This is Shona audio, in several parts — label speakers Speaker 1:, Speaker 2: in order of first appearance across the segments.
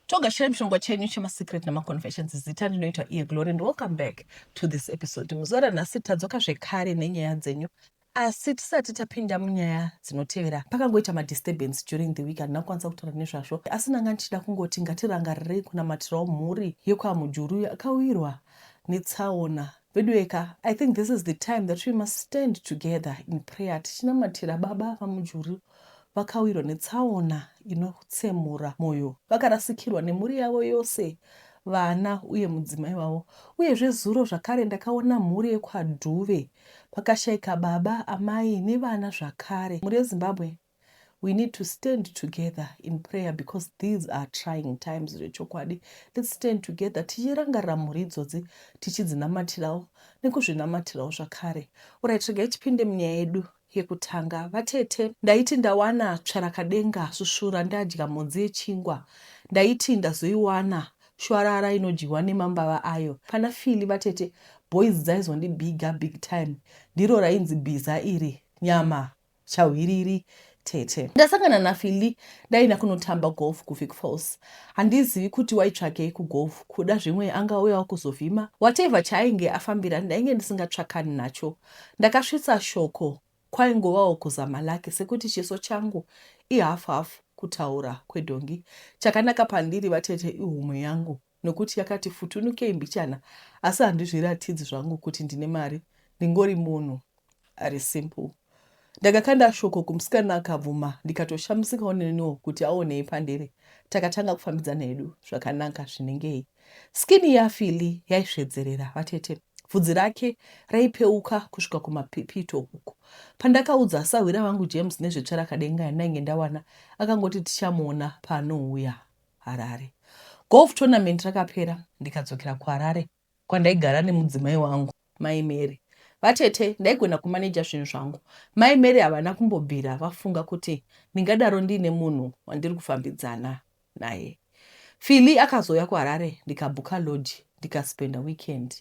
Speaker 1: Togashira mushonga chenyu chemasecret nemaconfessions. Zita ndinoitwa iye Glory and welcome back to this episode. Muzuva ranhasi tadzoka zvekare nenyaya dzenyu, asi tisati tapinda munyaya dzinotevera, pakangoita madisturbance during the week, handina kukwanisa kutaura nezvazvo, asi ndanga ndichida kungoti ngatirangarirei kunamatirawo mhuri yekwaMujuru yakawirwa netsaona. Veduweka, I think this is the time that we must stand together in prayer tichinamatira baba vaMujuru vakawirwa netsaona inotsemura moyo, vakarasikirwa nemhuri yavo yose, vana uye mudzimai wavo. Uyezve zuro zvakare ndakaona mhuri yekwaDhuve pakashaika baba, amai nevana zvakare. Mhuri yeZimbabwe, we need to stand together in prayer because these are trying times zvechokwadi. Let's stand together tichirangarira mhuri idzodzi, tichidzinamatirawo nekuzvinamatirawo zvakare. Alright, regai tipinde munyaya yedu yekutanga. Vatete, ndaiti ndawana tsvarakadenga svusvura ndadya mhodzi yechingwa. Ndaiti ndazoiwana shwarara inodyiwa nemambava ayo. Pana Fili vatete, boys dzaizondibhiga big time. Ndiro rainzi bhiza iri, nyama chahwiriri tete. Ndasangana naFili ndaenda kunotamba golf kuVic Falls. Handizivi kuti waitsvakei kugolf, kuda zvimwe angauyawo kuzovhima. Whatever chaainge afambira ndainge ndisingatsvakani nacho. Ndakasvitsa shoko kwaingovawo kuzama lucky sekuti chiso changu ihalf half kutaura kwedhongi. Chakanaka pandiri vatete ihomwe yangu nokuti yakati futunukei mbichana, asi handizviratidzi zvangu kuti ndine mari, ndingori munhu ari simple. Ndakakanda shoko kumusikana akabvuma, ndikatoshamisikawo neniwo kuti aonei pandiri. Takatanga kufambidzana hedu zvakanaka zvinengei. Skin yaFili yaisvedzerera vatete. Bvudzi rake raipeuka kusvika kumapipito uku. Pandakaudza sahwira vangu James nezvetsvarakadenga yandainge ndawana, akangoti tichamuona paanouya Harare. Golf tournament rakapera ndikadzokera kuHarare kwandaigara nemudzimai wangu Mai Mary. Vatete, ndaigona kumaneja zvinhu zvangu. Mai Mary havana kumbobvira vafunga kuti ndingadaro ndiine munhu wandiri kufambidzana naye. Philly akazouya kuHarare ndikabhuka lodge ndikaspenda weekend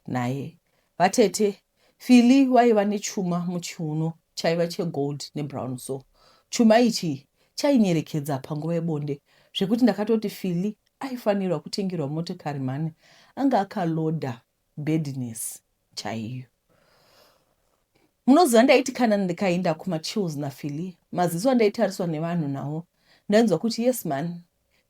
Speaker 1: naye. Vatete, Philly waiva nechuma muchiuno chaiva chegold nebrown so. Chuma ichi chainyerekedza panguva yebonde zvekuti ndakatoti Philly aifanirwa kutengerwa motokari mhani, anga akaloader badness chaiyo. Munoziva ndaiti kana ndikaenda kumachills naPhilly, maziso andaitariswa nevanhu nawo ndainzwa kuti yes man,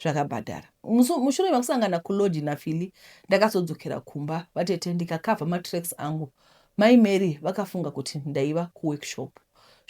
Speaker 1: zvakabhadhara. Mushure mekusangana kulodge naPhilly ndakazodzokera kumba vatete ndikakavha matracks angu. Mai Mary vakafunga kuti ndaiva kuworkshop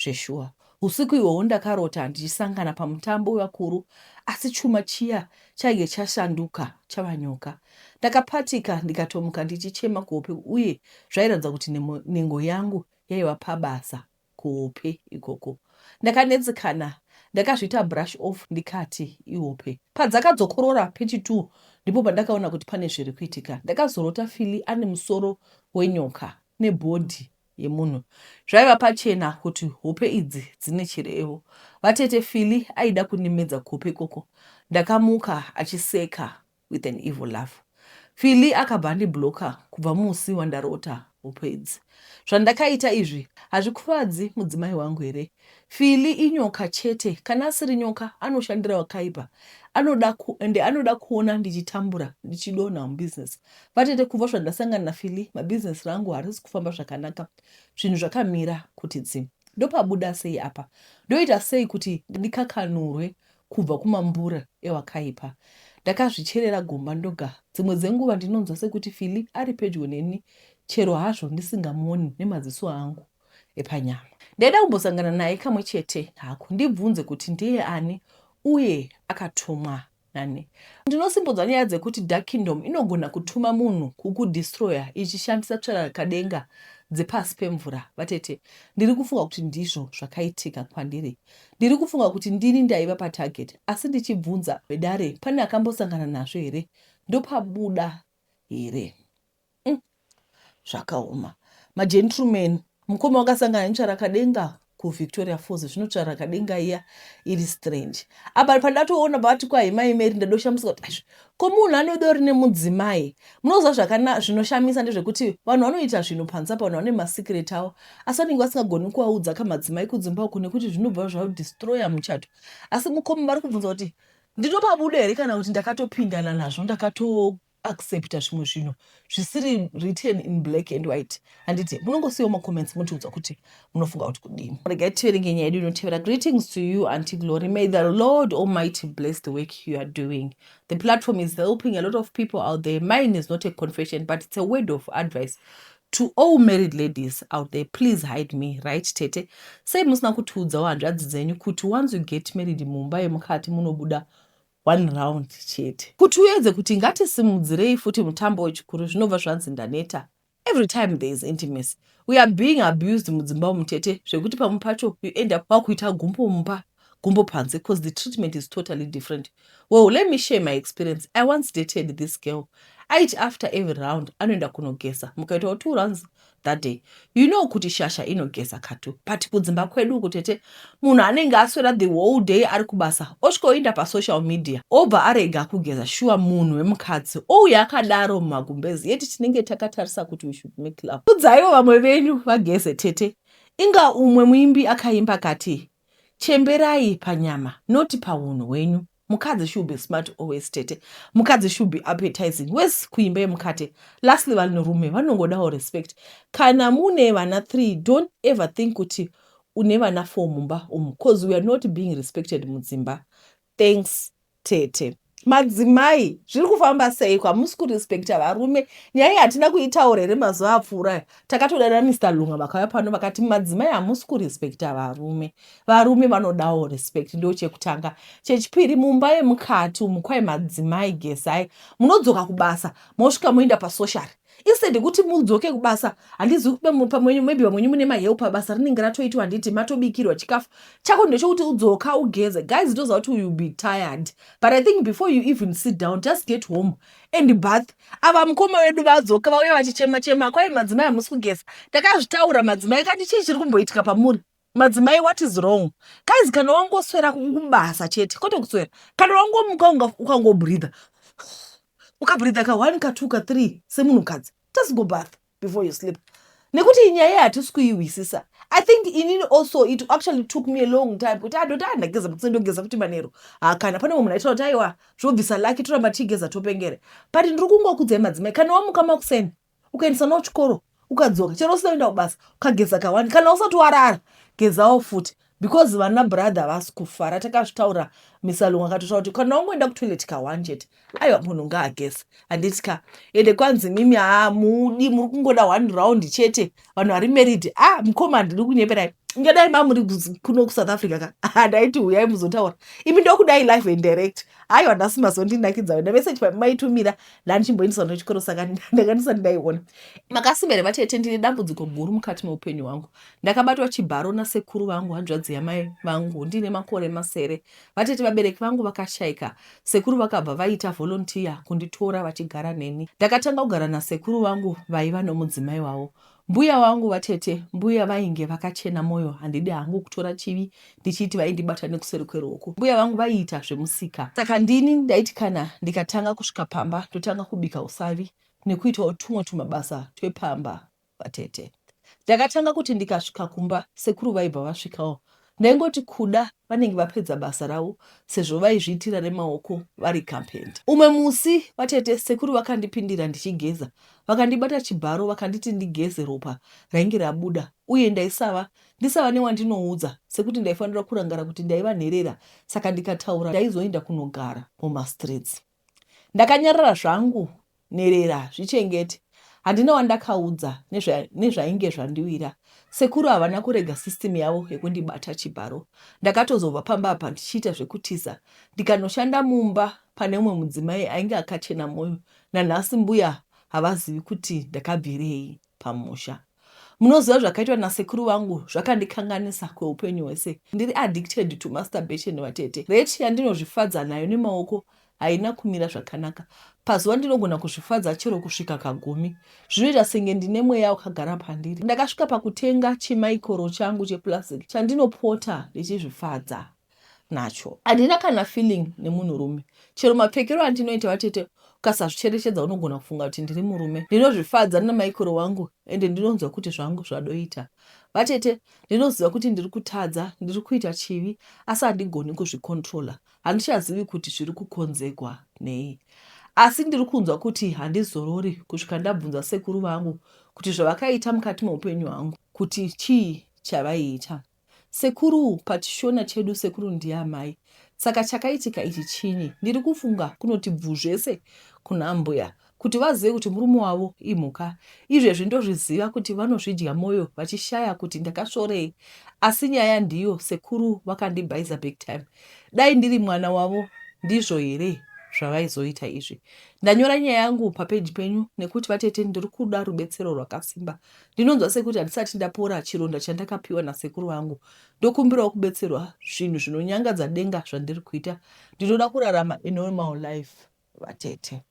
Speaker 1: zveshuwa. Usiku ihwohwo ndakarota ndichisangana pamutambo wevakuru asi chuma chiya chainge chashanduka chava nyoka. Ndakapatika ndikatomuka ndichichema kuhope uye zvairatidza kuti nhengo yangu yaiva pabasa kuhope ikoko. Ndakanetsekana, ndakazviita brush off ndikati ihope. Padzakadzokorora pechi-two ndipo pandakaona kuti pane zviri kuitika. Ndakazorota Philly ane musoro wenyoka nebhodhi yemunhu. Zvaiva pachena kuti hope idzi dzine chirevo. Vatete, Philly aida kundimedza kuhope ikoko. Ndakamuka achiseka with an evil laugh. Philly akabva andiblocker kubva musi wandarota hope idzi. Zvandakaita izvi hazvikuvadzi mudzimai wangu here? Philly inyoka chete, kana asiri nyoka anoshandira wakaipa. Anoda ku, ende anoda kuona ndichitambura ndichidonha mubusiness. Vatete, kubva zvandasangana naPhilly mabusiness rangu harisi kufamba zvakanaka. Zvinhu zvakamira kuti dzi. Ndopabuda sei apa? Ndoita sei kuti ndikakanurwe kubva kumambure ewakaipa? Ndakazvicherera gomba ndoga. Dzimwe dzenguva ndinonzwa sekuti Philly ari pedyo neni chero hazvo ndisingamuoni nemaziso angu epanyama. Ndaida kumbosangana naye kamwe chete hako ndibvunze kuti ndiye ani uye akatumwa nani. Ndinosimbodza nyaya dzekuti Dark Kingdom inogona kutuma munhu kukudestroyer ichishandisa tsvarakadenga dzepasi pemvura. Vatete, ndiri kufunga kuti ndizvo zvakaitika kwandiri. Ndiri kufunga kuti ndini ndaiva patarget asi ndichibvunza vedare pane akambosangana nazvo here ndopabuda here? Zvakaoma. Magentleman, mukoma wakasangana netsvarakadenga kuVictoria Falls, zvino tsvarakadenga iya iri strange. Apa pandatoona vati kwahi mai Mary ndadoshamisika kuti aizvi ko munhu anodori nemudzimai. Munoziva zvakana zvinoshamisa ndezvekuti vanhu vanoita zvinhu panze apa vanhu vane masecret avo asi vanenge vasingagoni kuvaudza kamadzimai kudzimba uku nekuti zvinobva zvadestroya muchato. Asi mukoma vari kubvunza kuti Ndinopabuda here kana kuti ndakatopindana nazvo, ndakatoaccepta zvimwe zvinhu zvisiri written in black and white? Handiti munongosiyawo macomments motiudza kuti munofunga kuti kudini. Regai tiverenge nyaya yedu inotevera. Greetings to you, Auntie Glory. May the Lord Almighty bless the work you are doing. The platform is helping a lot of people out there. Mine is not a confession, but it's a word of advice to all married ladies out there. Please hide me, right tete? Sei musina kutiudzawo hanzvadzi dzenyu kuti once you get married, mumba yemukati munobuda one round chete? Kuti uedze kuti ngatisimudzirei futi mutambo wechikuru, zvinobva zvanzi ndaneta every time there is intimacy. We are being abused mudzimba umu tete, zvekuti pamwe pacho you end up wakuita gumbo mumba, gumbo panze, because the treatment is totally different. Well, let me share my experience. I once dated this girl. Aiti after every round anoenda kunogeza. Mukaitawo two rounds that day, you know kuti shasha inogeza katu. But kudzimba kwedu uku tete, munhu anenge aswera the whole day ari kubasa, osvikoinda pasocial media, obva arega kugeza. Shuwa, munhu wemukadzi ouya akadaro mumagumbezi, yeti tinenge takatarisa kuti we should make love. Udzaiwo vamwe venyu vageze tete. Inga umwe muimbi akaimba kati, "Chemberai panyama, noti paunhu hwenyu." Mukadzi should be smart always tete. Mukadzi should be appetizing wes kuimba yemukate. Lastly, vanhurume vanongodawo respect. Kana mune vana 3, don't ever think kuti une vana 4 mumba umu, cause we are not being respected mudzimba. Thanks tete. Madzimai, zviri kufamba sei? Kwamusi kurespekta varume? Nyaya iyi hatina kuitaura here mazuva apfuura? Takatodana Mr Lunga, vakauya pano vakati madzimai hamusi kurespekta varume. Varume vanodawo respect. Ndo chekutanga. Chechipiri, mumba yemukati umu, kwai madzimai gezai. Munodzoka kubasa, mosvika moenda pasocial instead yekuti mudzoke kubasa. Handizivi, pamwe maybe vamwenyu mune mahelper, basa rinenge ratoitwa, handiti? Matobikirwa chikafu chako, ndechekuti udzoka ugeze. Guys, ndoziva kuti you'll be tired, but I think before you even sit down, just get home and bath. Ava mukoma vedu vadzoka, vauya vachichema chema, kwai madzimai hamusi kugeza. Ndakazvitaura, madzimai, kandi chii chiri kumboitika pamuri madzimai? What is wrong, guys? Kana wangoswera kubasa chete, kwete kuswera, kana wangomuka, ukangobreatha, ukabreatha ka1, ka2, ka3 semunhukadzi, just go bath before you sleep, nekuti nyaya iyi hatisi kuihwisisa. I think inini also, it actually took me a long time kuti adoti andageza makuseni, ndogeza futi manheru. Kana pane mumwe munhu aitaura kuti aiwa, zvobvisa lucky, toramba tichigeza topengere. But ndiri kungokudzai madzimai, kana wamuka makuseni, ukaendesa nawo chikoro, ukadzoka, chero usina kuenda kubasa, ukageza kawani, kana usati warara, gezawo futi, because vana brother havasi kufara. Takazvitaura, misalungu akatotaura kuti kana wangoenda kutoilet kawani chete, aiwa, munhu ngaageze, handiti ka? Ende kwanzi mimi hamudi, muri kungoda one round chete, vanhu vari married. Ah, mukoma, handidi kunyeperai. Ingadai mamuri kuno kuSouth Africa ka, ndaiti uyai muzotaura imi. Ndokudai live and direct. Aiwa, nhasi mazondinakidza wena. Meseji pamaitumira ndandichimboendeswa nechikoro, saka ndanga ndisati ndaiona. Makasimba here vatete? Ndine dambudziko guru mukati meupenyu hwangu. Ndakabatwa chibharo nasekuru vangu, hanzvadzi yamai vangu, ndine makore 7 vatete. Vabereki vangu vakashayika, sekuru vakabva vaita volunteer kunditora vachigara neni. Ndakatanga kugara nasekuru vangu vaiva nomudzimai wavo, mbuya vangu vatete. Mbuya vainge vakachena mwoyo. Handidi hangu kutora chivi ndichiti vaindibata nekuseri kweruoko. Mbuya vangu vaiita zvemusika, saka ndini ndaiti kana ndikatanga kusvika pamba, ndotanga kubika usavi nekuitawo tumwe tumabasa twepamba vatete. Ndakatanga kuti ndikasvika kumba, sekuru vaibva vasvikawo. Ndaingoti kuda vanenge vapedza basa ravo, sezvo vaizviitira nemaoko vari carpenter. Umwe musi vatete, sekuru vakandipindira ndichigeza, vakandibata chibharo, vakanditi ndigeze. Ropa rainge rabuda uye ndaisava ndisava newandinoudza, sekuti ndaifanira kurangara kuti ndaiva nherera, saka ndikataura ndaizoenda kunogara mumastreets. Ndakanyarara zvangu, nherera zvichengete. Handina wandakaudza nezvainge zvandiwira. Sekuru havana kurega system yavo yekundibata chibharo. Ndakatozobva pamba apa ndichiita zvekutiza, ndikanoshanda mumba pane umwe mudzimai ainge akachena mwoyo. Nanhasi mbuya havazivi kuti ndakabvirei pamusha. Munoziva, zvakaitwa nasekuru vangu zvakandikanganisa kweupenyu hwese. Ndiri addicted to masturbation vatete. Rate yandinozvifadza nayo nemaoko haina kumira zvakanaka. Pazuva ndinogona kuzvifadza chero kusvika kagumi. Zvinoita senge ndine mweya wakagara pandiri. Ndakasvika pakutenga chimaikoro changu cheplastic chandinopota ndichizvifadza nacho. Handina kana feeling nemunhurume. Chero mapfekero andinoita vatete, ukasazvicherechedza unogona kufunga kuti ndiri murume. Ndinozvifadza namaikoro wangu ende ndinonzwa kuti zvangu zvadoita. Vatete, ndinoziva kuti ndiri kutadza, ndiri kuita chivi, asi handigoni kuzvikontrola. Handichazivi kuti zviri kukonzegwa nei. Asi ndiri kunzwa kuti handizorori kusvika ndabvunza sekuru vangu kuti zvavakaita mukati meupenyu hwangu kuti chii chavaiita. Sekuru pachishona chedu sekuru ndiamai. Saka chakaitika ichi chinyi? Ndiri kufunga kunoti bvuu zvese kuna ambuya kuti vazive kuti murume wavo imhuka. Izvezvi ndozviziva kuti vanozvidya moyo vachishaya kuti ndakasvorei asi nyaya ndiyo sekuru vakandibhaiza big time. Dai ndiri mwana wavo ndizvo here zvavaizoita izvi? Ndanyora nyaya yangu papeji penyu nekuti vatete ndiri kuda rubetsero rwakasimba. Ndinonzwa sekuti handisati ndapora chironda chandakapiwa nasekuru vangu. Ndokumbirawo kubetserwa zvinhu zvinonyangadza denga zvandiri kuita. Ndinoda kurarama a normal life vatete.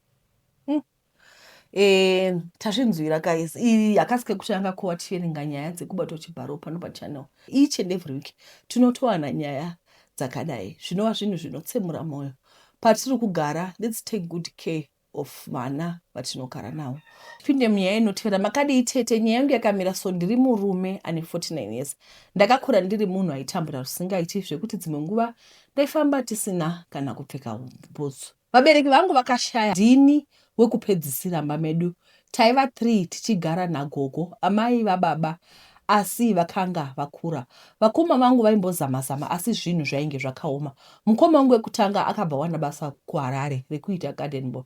Speaker 1: E, tazvinzwira guys, iyi hakasi kekutanga kuva tichiverenga nyaya dzekubatwa chibharo pano pachannel. Each and every week tinotowana nyaya dzakadai zvinova zvinhu zvinotsemura mwoyo. Patiri kugara, let's take good care of vana vatinogara navo. Tipinde munyaya inotevera. Makadii tete? Nyaya yangu yakamira so, ndiri murume ane 49 years. Ndakakura ndiri munhu aitambura zvisingaiti zvekuti dzimwe nguva ndaifamba tisina kana kupfeka bhutsu. Vabereki vangu vakashaya, ndini wekupedzisira mba medu. Taiva 3 tichigara nagogo, amai vababa asi vakanga vakura. Vakoma vangu vaimbozama-zama asi zvinhu zvainge zvakaoma. Mukoma wangu wekutanga akabva wana basa kuHarare rekuita garden boy.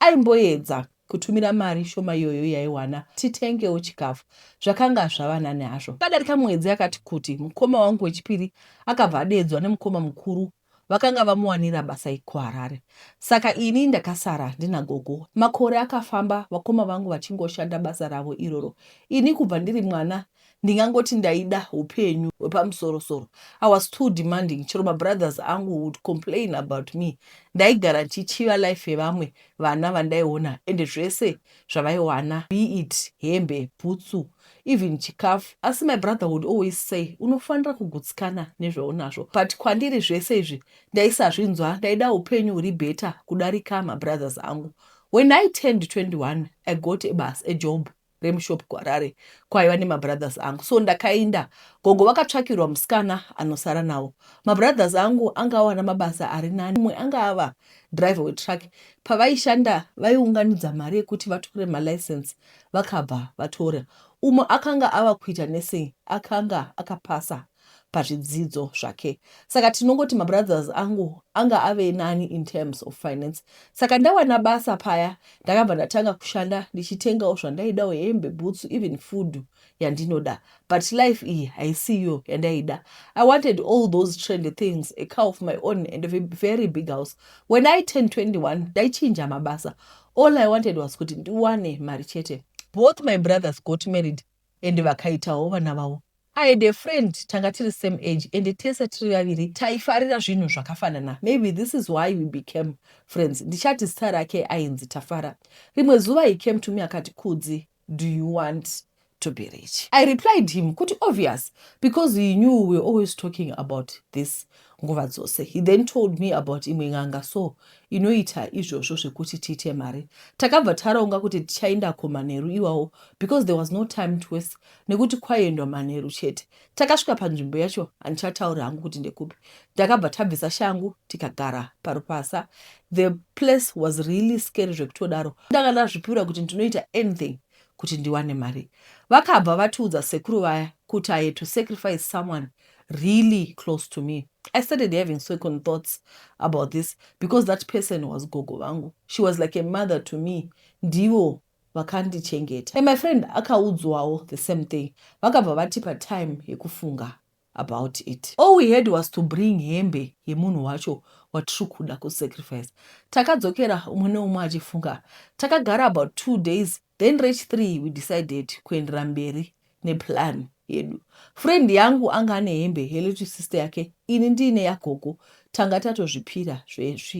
Speaker 1: Aimboedza kutumira mari shoma iyoyo yaiwana titengewo chikafu. Zvakanga zvava nani hazvo. Padarika mwedzi yakati kuti, mukoma wangu wechipiri akabva adeedzwa nemukoma mukuru vakanga vamuwanira basa kuHarare. Saka ini ndakasara ndina gogo. Makore akafamba vakoma vangu vachingoshanda basa ravo iroro. Ini kubva ndiri mwana ndingangoti ndaida upenyu hwepamusoro-soro. I was too demanding chero mabrothers angu would complain about me. Ndaigara ndichichiva life yevamwe vana vandaiona ende zvese zvavaiwana be it hembe, bhutsu, even chikafu. Asi my brother would always say unofanira kugutsikana nezvaunazvo but kwandiri zvese izvi ndaisazvinzwa ndaida upenyu huri better kudarika mabrothers angu. When I turned 21 I got a basa, a job remushop kuHarare kwaiva nemabrothers angu so ndakainda. Gogo vakatsvakirwa musikana anosara navo. Mabrothers angu anga awana mabasa ari nani umwe anga ava driver wetruck. Pavaishanda vaiunganidza mari yekuti vatore malicense vakabva vatora. Umwe akanga ava kuita nursing akanga akapasa pazvidzidzo zvake. Saka tinongoti mabrothers angu anga ave nani in terms of finance. Saka ndawana basa paya ndakabva ndatanga kushanda ndichitengawo zvandaidawo hembe, bhutsu even food yandinoda. But life iyi haisiyo yandaida. I wanted all those trendy things, a car of my own and a very big house. When I turned 21 ndaichinja mabasa. All I wanted was kuti ndiwane mari chete. Both my brothers got married and vakaitawo vana vavo. I had a friend tanga tiri same age and tese tiri vaviri taifarira zvinhu zvakafanana. Maybe this is why we became friends. Ndichati zita rake ainzi Tafara. Rimwe zuva he came to me akati Kudzi, do you want to be rich? I replied him kuti obvious because he knew we were always talking about this nguva dzose. He then told me about imwe n'anga so inoita izvozvo zvekuti tiite mari. Takabva taronga kuti tichaendako manheru iwawo because there was no time to waste nekuti kwaiendwa manheru chete. Takasvika panzvimbo yacho handichatauri hangu kuti ndekupi. Takabva tabvisa shangu tikagara parupasa. The place was really scary zvekutodaro. Ndanga ndazvipira kuti ndinoita anything kuti ndiwane mari. Vakabva vatiudza sekuru vaya kuti I had to sacrifice someone really close to me. I started having second thoughts about this because that person was gogo vangu. She was like a mother to me. Ndivo vakandichengeta. And my friend akaudzwawo the same thing. Vakabva vatipa time yekufunga about it. All we had was to bring hembe yemunhu wacho watiri kuda kusacrifice. Takadzokera umwe neumwe achifunga. Takagara about 2 days then reach 3 we decided kuendera mberi neplan yedu. Friend yangu anga ane hembe yelittle sister yake ini ndiine yagogo. Tanga tatozvipira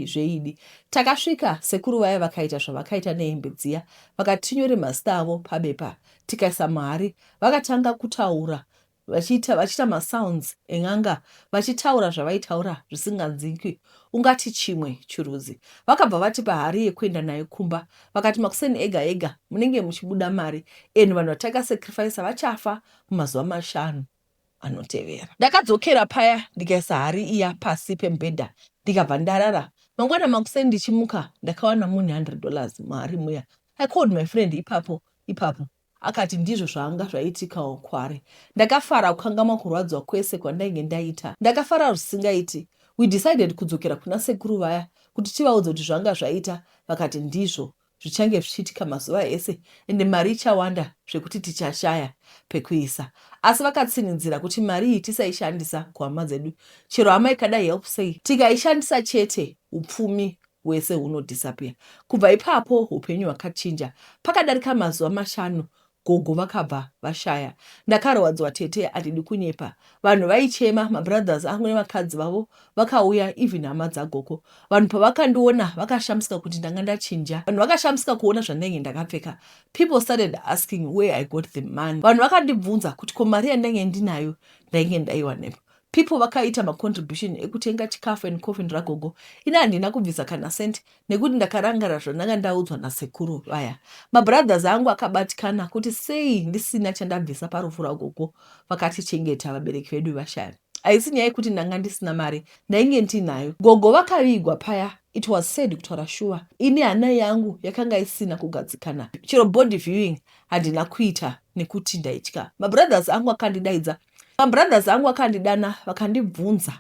Speaker 1: zveidi. Takasvika sekuru vaya vakaita zvavakaita nehembe dziya vakati tinyore mazita avo pabepa tikaisa muhari. Vakatanga kutaura vachiita vachiita masounds en'anga vachitaura zvavaitaura zvisinganzwikwi ungati chimwe chirudzi. Vakabva vatipa hari yekuenda nayo kumba vakati makuseni ega ega munenge muchibuda mari and vanhu vatakasacrificer vachafa mumazuva mashanu anotevera. Ndakadzokera paya ndikaisa hari iya pasi pemubhedha. Ndikabva ndarara. Mangwana makuseni ndichimuka ndakawana mune $100 mari muya. I called my friend ipapo ipapo akati ndizvo zvanga zvaitikawo kwari. Ndakafara kukangamwa kurwadziwa kwese kwandainge ndaita. Ndakafara zvisingaiti. We decided kudzokera kuna sekuru vaya kuti tivaudze kuti zvanga zvaita vakati ndizvo zvichange zvichiitika mazuva ese ende mari ichawanda zvekuti tichashaya pekuisa. Asi vakatsinidzira kuti mari iyi tisaishandisa kuhama dzedu chero hama ikada help sei tikaishandisa chete upfumi hwese hunodisappear. Kubva ipapo hupenyu hwakachinja. Pakadarika mazuva mashanu gogo vakabva vashaya. Ndakarwadziwa tete handidi kunyepa. Vanhu vaichema, mabrothers angu nevakadzi vavo vakauya even hama dzagogo. Vanhu pavakandiona vakashamisika kuti ndanga ndachinja. Vanhu vakashamisika kuona zvandainge ndakapfeka. People started asking where I got the money. Vanhu vakandibvunza kuti ko mari yandainge ndinayo ndainge ndaiwanepi. People vakaita macontribution ekutenga chikafu and coffin ragogo. Ini handina kubvisa kana cent nekuti ndakarangarira zvandanga ndaudzwa nasekuru vaya. Mabrothers angu akabatikana kuti sei ndisina chandabvisa parufu rwagogo vakatichengeta vabereki vedu vashaya. Haisi nyaya yekuti ndanga ndisina mari, ndainge ndinayo. Gogo vakavigwa paya it was sad kutaura shuwa. Ini hana yangu yakanga isina kugadzikana. Chero body viewing handina kuita nekuti ndaitya. Mabrothers angu akandidaidza. Mabrothers angu akandidana vakandibvunza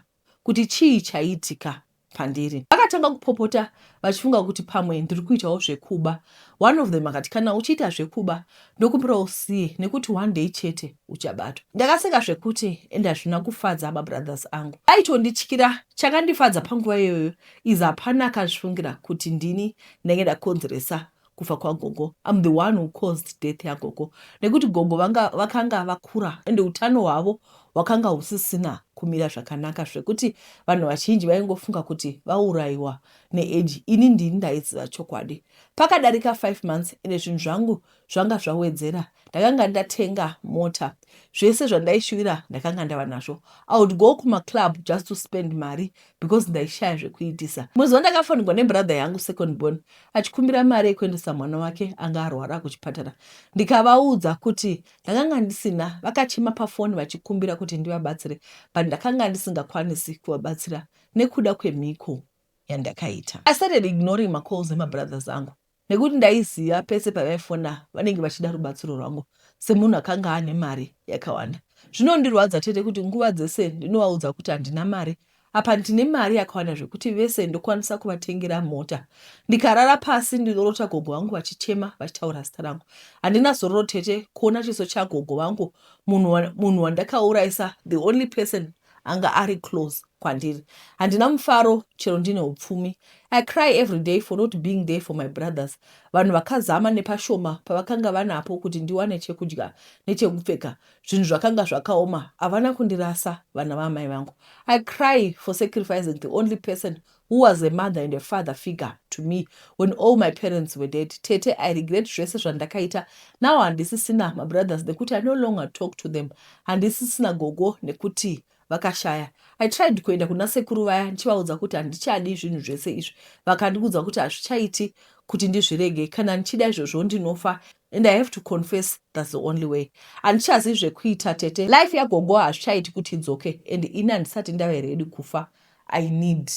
Speaker 1: kuti chii chaiitika pandiri. Vakatanga kupopota vachifunga kuti pamwe ndiri kuitawo zvekuba. One of them akati kana uchiita zvekuba ndokumbira usiye nekuti one day chete uchabatwa. Ndakaseka zvekuti and hazvina kufadza mabrothers angu. Aitondityira. Chakandifadza panguva iyoyo is hapana akazvifungira kuti ndini ndainge ndakonzeresa kufa kwagogo. I'm the one who caused death yagogo nekuti gogo vanga vakanga vakura ende utano hwavo hwakanga husisina kumira zvakanaka zvekuti vanhu vazhinji vaingofunga kuti vaurayiwa neage. Ini ndini ndaiziva chokwadi. Pakadarika 5 months ende zvinhu zvangu zvanga zvawedzera. Ndakanga ndatenga mota, zvese zvandaishuvira ndakanga ndava nazvo. I would go kumaclub just to spend mari because ndaishaya zvekuitisa. Muzuva ndakafonegwa nebrother yangu second born achikumbira mari yekuendesa mwana wake anga arwara kuchipatara. Ndikavaudza kuti ndakanga ndisina, vakachema pafoni vachikumbira kuti ndivabatsire but ndakanga ndisingakwanisi kuvabatsira nekuda kwemhiko yandakaita. I started ignoring macalls emabrothers angu nekuti ndaiziva pese pavaifona vanenge vachida rubatsiro rwangu semunhu akanga ane mari yakawanda. Zvinondirwadza tete kuti nguva dzese ndinovaudza kuti handina mari apa ndine mari yakawanda zvekuti vese ndokwanisa kuvatengera mota. Ndikarara pasi ndinorota gogo vangu vachichema vachitaura zita rangu. Handina zororo tete kuona chiso chagogo vangu munhu wandakauraisa the only person anga ari close kwandiri. Handina mufaro chero ndine upfumi. I cry every day for not being there for my brothers. Vanhu vakazama nepashoma pavakanga vanapo kuti ndiwane chekudya nechekupfeka. Zvinhu zvakanga zvakaoma. Havana kundirasa vana vaamai vangu. I cry for sacrificing the only person who was a mother and a father figure to me when all my parents were dead. Tete, I regret zvese zvandakaita. Now handisisina mabrothers nekuti I no longer talk to them. Handisisina gogo nekuti vakashaya. I tried kuenda kuna sekuru vaya ndichivaudza kuti handichadi zvinhu zvese izvi. Vakandiudza kuti hazvichaiti kuti ndizvirege. Kana ndichida izvozvo ndinofa and I have to confess that's the only way. Handichazivi zvekuita tete. Life yagogo hazvichaiti kuti idzoke and ini handisati ndave ready kufa. I need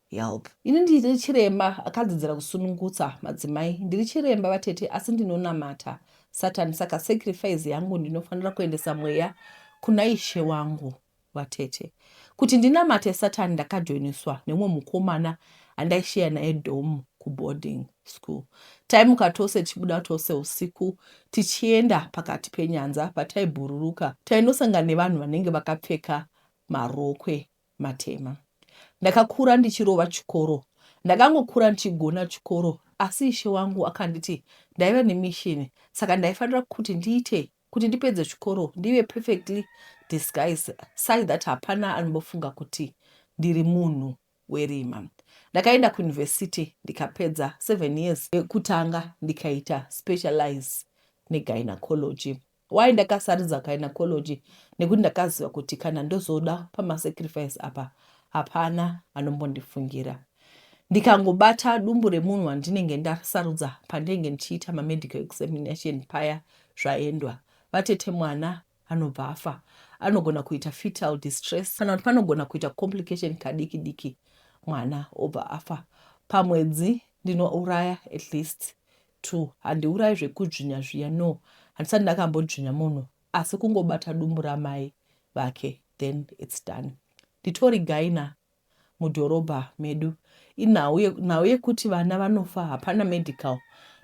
Speaker 1: help. Ini ndiri chiremba akadzidzira kusunungutsa madzimai. Ndiri chiremba vatete asi ndinonamata Satan saka sacrifice yangu ndinofanira kuendesa mweya kuna ishe wangu vatete. Kuti ndinamate Satan ndakajoiniswa neumwe mukomana andaisheya naye dom kuboarding school. Taimuka tose tichibuda tose usiku tichienda pakati penyanza pataibhururuka. Tainosangana nevanhu vanenge vakapfeka marokwe matema. Ndakakura ndichirova chikoro. Ndakangokura ndichigona chikoro asi ishe wangu akanditi ndaiva nemission saka ndaifanira kuti ndiite kuti ndipedze chikoro ndive perfectly disguised such that hapana anombofunga kuti ndiri munhu werima. Ndakaenda kuuniversity ndikapedza 7 years yekutanga ndikaita specialize negynecology. Why ndakasaridza gynecology nekuti ndakaziva kuti kana ndozoda pamasacrifice apa hapana anombondifungira. Ndikangobata dumbu remunhu wandinenge ndasarudza pandinenge ndichiita mamedical examination paya zvaendwa. Vatete mwana anobva afa. Anogona kuita fetal distress kana kuti panogona kuita complication kadiki diki. mwana obva afa. Pamwedzi ndinouraya at least two. Handiurayi zvekudzvinya zviya no, handisati ndakambodzvinya munhu asi kungobata dumbu ramai vake then it's done. Nditori gyna mudhorobha medu. Inhau nhau yekuti vana vanofa hapana medical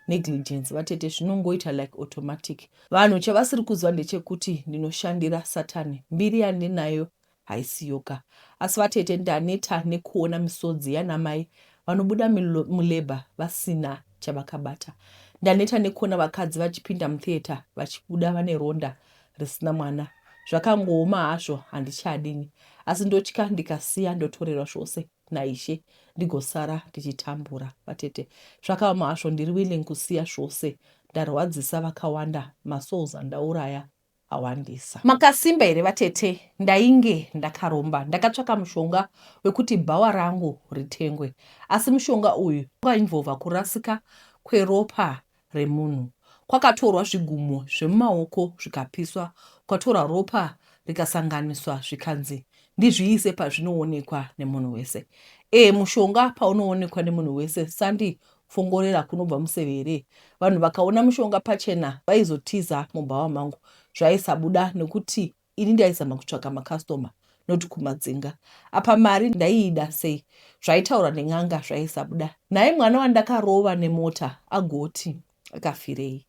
Speaker 1: negligence vatete zvinongoita like automatic. Vanhu chavasiri kuziva ndechekuti ndinoshandira satani. Mbiri yandinayo haisi yoga. Asi vatete ndaneta nekuona misodzi yanamai vanobuda mulabour vasina chavakabata. Ndaneta nekuona vakadzi vachipinda mutheatre vachibuda vane ronda risina mwana. Zvakangooma hazvo handichadi asi ndotya ndikasiya ndotorerwa zvose naIshe ndigosara ndichitambura. Vatete zvakaoma hazvo ndiri willing kusiya zvose ndarwadzisa vakawanda masouls andauraya awandisa. Makasimba here vatete ndainge ndakaromba ndakatsvaka mushonga wekuti bhawa rangu ritengwe asi mushonga uyu wakainvolva kurasika kweropa remunhu. Kwakatorwa zvigumwo zvemumaoko zvikapiswa, kukatorwa ropa rikasanganiswa zvikanzi ndizviise pazvinoonekwa nemunhu wese. E, mushonga paunoonekwa nemunhu wese sandi fongorera kunobva museve here? Vanhu vakaona mushonga pachena vaizotiza mubhawa mangu. Zvaisabuda nekuti ini ndaizama kutsvaka macustomer not kumadzinga. Apa mari ndaiida sei? Zvaitaurwa nen'anga zvaisabuda. Nhai mwana wandakarova nemota agoti akafirei?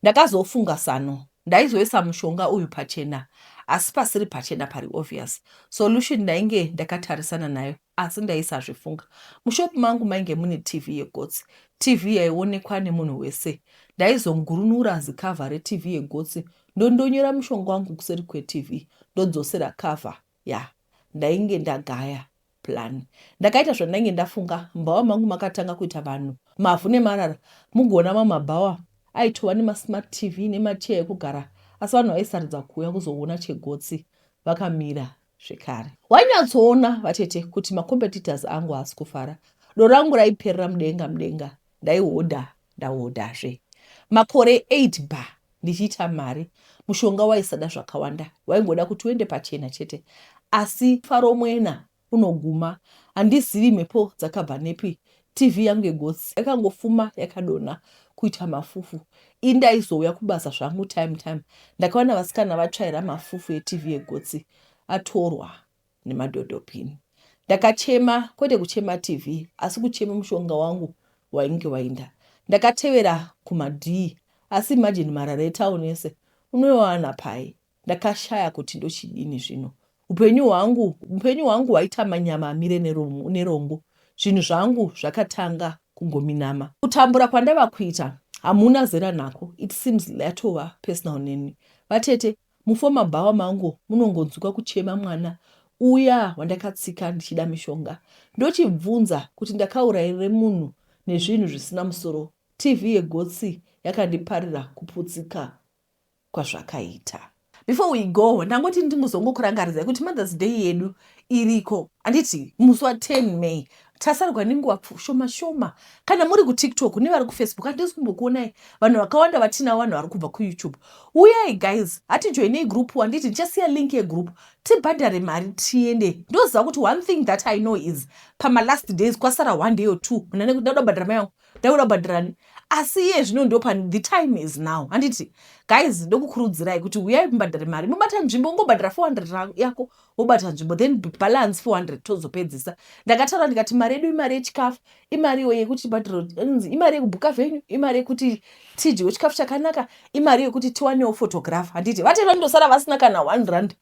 Speaker 1: Ndakazofunga sano. Ndaizoisa mushonga uyu pachena asi pasiri pachena pari obvious. Solution ndainge ndakatarisana nayo asi ndaisazvifunga. Mushop mangu mainge mune TV yegotsi. TV yaionekwa nemunhu wese. Ndaizongurunura zicover reTV yegotsi ndondonyora mushonga wangu kuseri kweTV ndodzosera cover ya ndainge ndagaya plan. Ndakaita zvandainge ndafunga mubhawa mangu makatanga kuita vanhu mavhu nemarara mugoona mamwe mabhawa aitova nemasmart TV nemacheya ekugara asi vanhu vaisarudza kuuya kuzoona chegotsi vakamira zvekare. Wainyatsoona vatete kuti macompetitors angu haasi kufara. Doro rangu raiperera mudenga mudenga ndaihodha ndahodhazve. Makore 8 ba ndichiita mari. Mushonga waisada zvakawanda waingoda kuti uende pachena chete. Asi faro mwena unoguma. Handizivi mhepo dzakabva nepi. TV yangu yegotsi yakangofuma yakadonha kuita mafufu. Ini ndaizouya kubasa zvangu time time. Ndakaona vasikana vatsvaira mafufu eTV yegotsi atorwa nemadhodhopini. Ndakachema kwete kuchema TV asi kuchema mushonga wangu wainge wainda. Ndakatevera kumadhii asi imagine marara etown ese unoiwana pai. Ndakashaya kuti ndochidini zvino. Upenyu hwangu upenyu hwangu hwaita manyama amire nerongo. Zvinhu zvangu zvakatanga kungominama. Kutambura kwandava kuita hamuna zera nako it seems yatova personal neni. Vatete, mufoma bhawa mangu munongonzwikwa kuchema mwana uya wandakatsika ndichida mishonga. Ndochibvunza kuti ndakaurairire munhu nezvinhu zvisina musoro. TV yegotsi yakandiparira kuputsika kwazvakaita. Before we go ndangoti ndingozongokurangaridzai kuti Mother's Day yedu iriko handiti musi wa 10 May tasarwa nenguva shoma shoma kana muri kuTikTok nevari kuFacebook handisi kumbokuonai vanhu vakawanda vatinavo vanhu vari kubva kuYouTube uyai guys hatijoinei group handiti ndichasiya link yegroup tibhadhare mari tiende ndoziva kuti one thing that I know is pamalast days kwasara one day or two muna nekuti ndakuda kubhadhara mai vangu ndakuda kubhadharani asi iye zvino ndopa the time is now handiti guys ndokukurudzirai kuti uyai mubhadhare mari mobata nzvimbo ungobhadhara 400 yako wobata nzvimbo then balance 400 tozopedzisa ndakataura ndikati mari yedu imari yechikafu imariwo yekuti bhadhara imari yekubhuka venyu imari yekuti tidyewo chikafu chakanaka imari yekuti tiwanewo photographer handiti vati vanondosara vasina kana 1 rand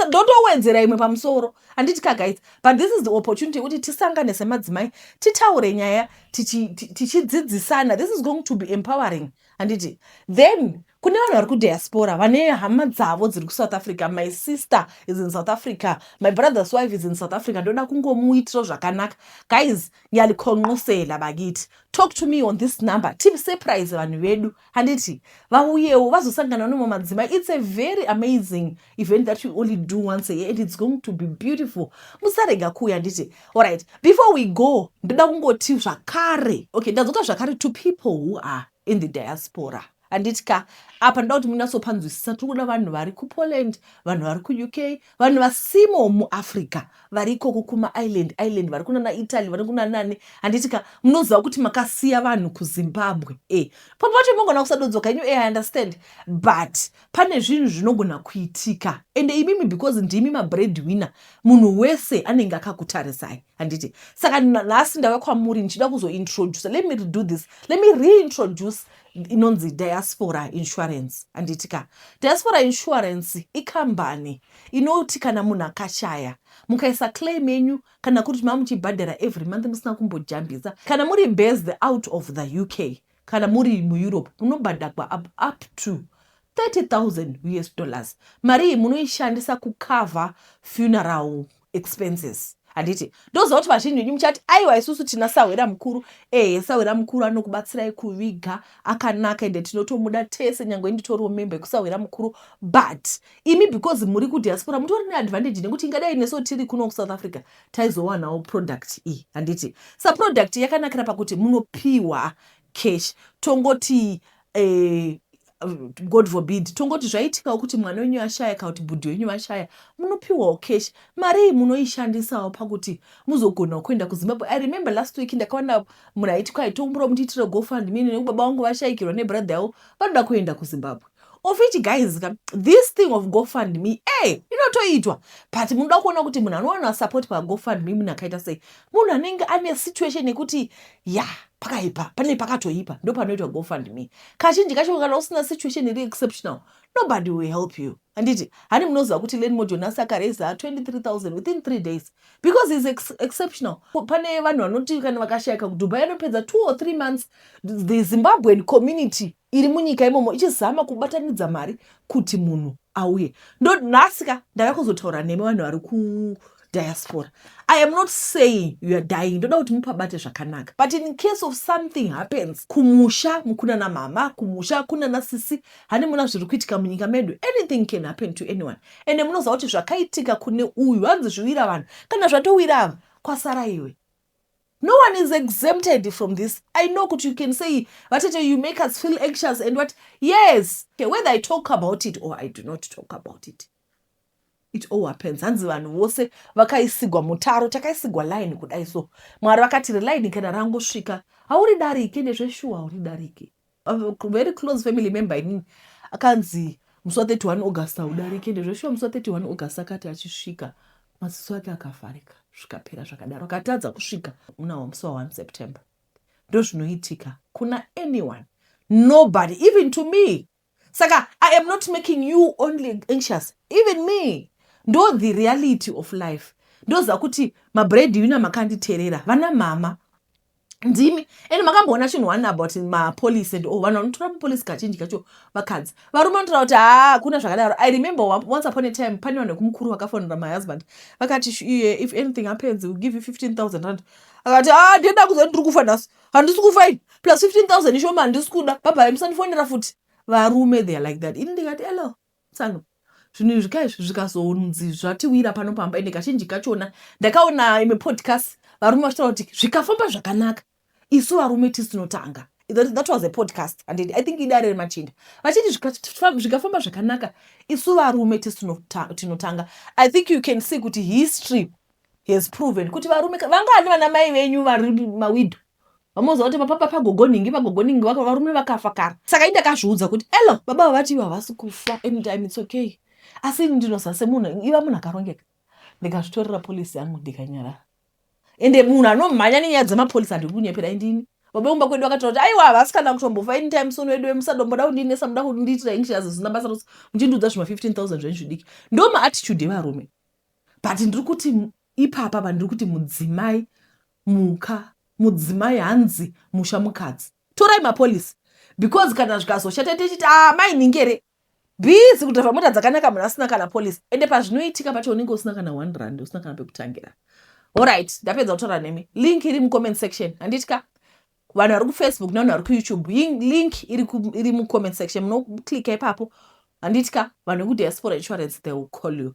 Speaker 1: ndotowedzera imwe pamusoro handiti ka guys but this is the opportunity yekuti tisangane semadzimai titaure nyaya tichidzidzisana this is going to be empowering handiti then kune vanhu vari kudiaspora vane hama dzavo dziri kuSouth Africa my sister is in South Africa my brother's wife is in South Africa ndoda kungomuitiro zvakanaka guys ngiyalikhonqosela bakithi talk to me on this number tisurprise vanhu vedu handiti vauyewo vazosangana nemamwe madzimai it's a very amazing event that we only do once a year and it's going to be beautiful musarega kuuya handiti alright before we go ndoda kungoti zvakare okay ndadzoka zvakare to people who are in the diaspora. Handiti ka? Apa ndoda kuti munyatsopanzwisisa. Tiri kuda vanhu vari kuPoland, vanhu vari kuUK, vanhu vasimo muAfrica, vari ikoko kumaisland island, vari kunana Italy, vari kunanani. Handiti ka? Munoziva kuti makasiya vanhu kuZimbabwe. E pamwe pacho munogona kusadodzoka henyu. E, I understand, but pane zvinhu zvinogona kuitika, ende imimi, because ndimi mabread winner, munhu wese anenge akakutarisai, handiti? Saka nhasi ndauya kwamuri ndichida kuzointroduce, let me do this, let me reintroduce inonzi Diaspora Insurance, handiti ka? Diaspora Insurance ikambani inoti kana munhu akashaya, mukaisa claim yenyu, kana kuti mamuchibhadhara every month musina kumbojambisa, kana muri based out of the UK, kana muri muEurope, munobhadhagwa up to US$30,000. Mari iyi munoishandisa kucover funeral expenses, handiti? Ndoziva kuti vazhinji venyu muchati, "Aiwa, isusu tina sahwira mukuru." Ehe, sahwira mukuru anokubatsirai kuviga, akanaka, ende tinotomuda tese, nyange nditoriwo member yekusahwira mukuru. But imi, because muri kudiaspora, mutori neadvantage, nekuti ingadai neso tiri kuno kuSouth Africa, taizowanawo product iyi, handiti? Saproduct yakanakira pakuti munopiwa cash. Tongoti God forbid, tongoti zvaitikawo kuti mwana wenyu ashaya, kana kuti bhudhi wenyu vashaya, munopiwawo cash. Mari iyi munoishandisawo pakuti muzogonawo kuenda kuZimbabwe. I remember last week ndakaona munhu aiti, "Kwaitombura mutiitire GoFundMe nekuti baba vangu vashayikirwa nebrother yavo, vanoda kuenda kuZimbabwe." Of which, guys, this thing of GoFundMe, e inotoitwa, but munoda kuona kuti munhu anowana support paGoFundMe munhu akaita sei? Munhu anenge ane situation yekuti ya pakaipa, pane pakatoipa, ndo panoitwa GoFundMe kazhinji kacho. Kana usina situation iri exceptional, nobody will help you, handiti? Hani munoziva kuti Learnmore Jonas akaraisa 23,000 within 3 days because is exceptional. Pane vanhu vanoti kana vakashayika kuDubai, anopedza 2 or 3 months the Zimbabwean community iri munyika imomo ichizama kubatanidza mari kuti munhu auye. Ndo nhasi ka ndava kuzotaura nemi vanhu vari kudiaspora. I am not saying you are dying, ndoda kuti mupabate zvakanaka, but in case of something happens kumusha, kuna namama kumusha, kuna nasisi, hani muna zviri kuitika munyika medu, anything can happen to anyone. Ende munoziva kuti zvakaitika kune uyu, hanzi zviwira vanhu, kana zvatowira ava, kwasara iwe. No one is exempted from this. I know kuti you can say, "Vatete, you make us feel anxious," and what. Yes, okay, whether I talk about it or I do not talk about it, it all happens. Hanzi vanhu vose vakaisigwa mutaro, takaisigwa line kudai. So Mwari vakati reline kana rangosvika, hauri darike. Nezveshuwa hauri darike. Very close family member inini akanzi musi wa31 August haudarike. Ndezveshuwa, musi wa31 August akati achisvika, maziso ake akavharika, zvikapera zvakadaro. Akatadza kusvika muna musi wa1 September. Ndo zvinoitika kuna anyone, nobody, even to me. Saka I am not making you only anxious, even me. Ndo the reality of life. Ndoziva kuti mabread winner makanditeerera, vana mama ndimi, ende makamboona chinhu one about mapolicy and all. Vanhu vanotora mapolicy kazhinji kacho vakadzi. Varume vanotora kuti haa, hakuna zvakadaro. I remember once upon a time pane vanhu vekumukuru vakafonera my husband, vakati, "If anything happens, we'll give you R15,000." Akati, "A, ndienda kuzo ndiri kufa nhasi, handisi kufa ini, plus 15,000 ishoma, handisi kuda, bye bye, musandifonera futi." Varume, they are like that. Ini ndikati, "Elo tsano, zvinhu izvi kaizvi zvikazonzi zvatiwira pano pamba." Ende kazhinji kachona ndakaona imwe podcast, varume vachitaura kuti zvikafamba zvakanaka, isu varume tisi tinotanga. That was a podcast, and I think idare remachinda, vachiti zvikafamba zvakanaka, isu varume tisi tinotanga. I think you can see kuti history has proven kuti varume vangani. Vana mai venyu vari mawidow, vamoziva kuti papapa pagogoningi, pagogoningi, varume vakafa kare. Saka indakazviudza kuti, "Elo, baba vavati ivo havasi kufa anytime, it's okay." Asi ini ndinoziva semunhu, iva munhu akarongeka. Ndikazvitorera policy yangu, ndikanyarara. Ende munhu anomhanya nenyaya dzemapolisi, handiri kunyepera, indini. Baba kumba kwedu vakataura kuti, "Aiwa, havasi kana kutombofa anytime soon wedu, musadomboda kundinesa, muda kundiitira anxious zvisina basa rose, muchindiudza zvima 15,000 zvenyu zvidiki." Ndo maattitude evarume. But ndiri kuti ipapa pandiri kuti mudzimai muka, mudzimai, hanzi musha mukadzi, torai mapolisi, because kana zvikazoshata, tichiti, "A, mainingere busy kudhraivha mota dzakanaka, munhu asina kana policy." Ende pazvinoitika pacho unenge usina kana R1, usina kana pekutangira. Alright, ndapedza kutaura nemi. Link iri mucomment section, handiti ka? Vanhu vari kuFacebook nevanhu vari kuYouTube, link iri mucomment section, munoclicka ipapo, handiti ka? Vanhu vekuDiaspora Insurance, they will call you.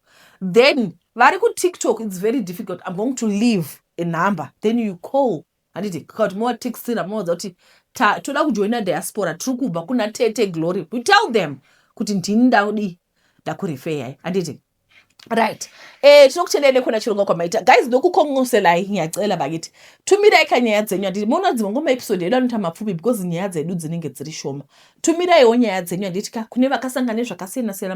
Speaker 1: Then vari kuTikTok, it's very difficult. I'm going to leave a number, then you call, handiti? Kana kuti movatextira, movaudza kuti Toda kujoina diaspora, tiri kubva kuna Tete Glory. We tell them kuti ndini ndadii, ndakurefeyai, handiti? Right, tinokutendai nekuona chirongwa kwamaita. Guys, ndokukongoselai, ngiyacela bakithi, tumirai kanyaya dzenyu, handiti? Muona dzimwe nguva maepisode edu anoita mapfupi because nyaya dzedu dzinenge dziri shoma. Tumiraiwo nyaya dzenyu, handiti ka? Kune vakasangana nezvakasiyana siyana,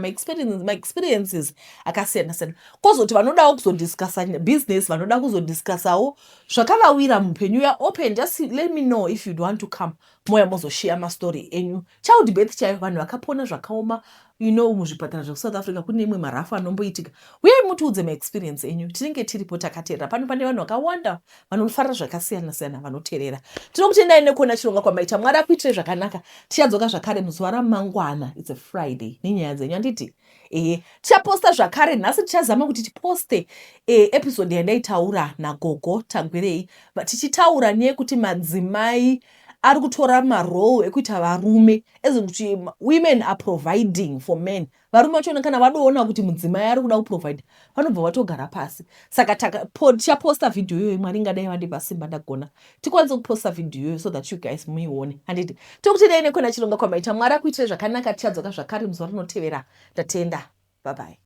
Speaker 1: maexperiences akasiyana siyana. Kwozoti vanodawo kuzodiscussa business, vanoda kuzodiscussawo zvakavawira muupenyu, ya open. Just let me know if you'd want to come, moya mozoshiya mastori enyu. Child birth chaiyo, vanhu vakapona zvakaoma muzvipatara zvekuSouth Africa kune imwe marafu anomboitika. Uyai mutiudze maexperience enyu, tinenge tiripo takateerera. Pano pane vanhu vakawanda vanofarira zvakasiyana siyana vanoteerera. Tinokutendai nekuona chirongwa kwamaita. Mwari akuitire zvakanaka. Tichadzoka zvakare muzuva ramangwana, it's a Friday, nenyaya dzenyu, handiti? Ehe, tichaposta zvakare nhasi. Tichazama kuti tiposte episode yandaitaura naGogo Tagwirei, tichitaura neyekuti madzimai ari kutora marole ekuita varume, ezekuti women are providing for men. Varume vachona kana vadoona kuti mudzimai ari kuda kuprovide, vanobva vatogara pasi. Saka tichaposta vhidhiyo iyoyo. Mwari ingadai vandipa simba, ndagona tikwanise kuposta vhidhiyo iyoyo so that you guys muione, handiti? Tokutendai nekuona chirongwa kwamaita. Mwari akuitire zvakanaka. Tichadzoka zvakare muzuva rinotevera. Ndatenda, bye bye.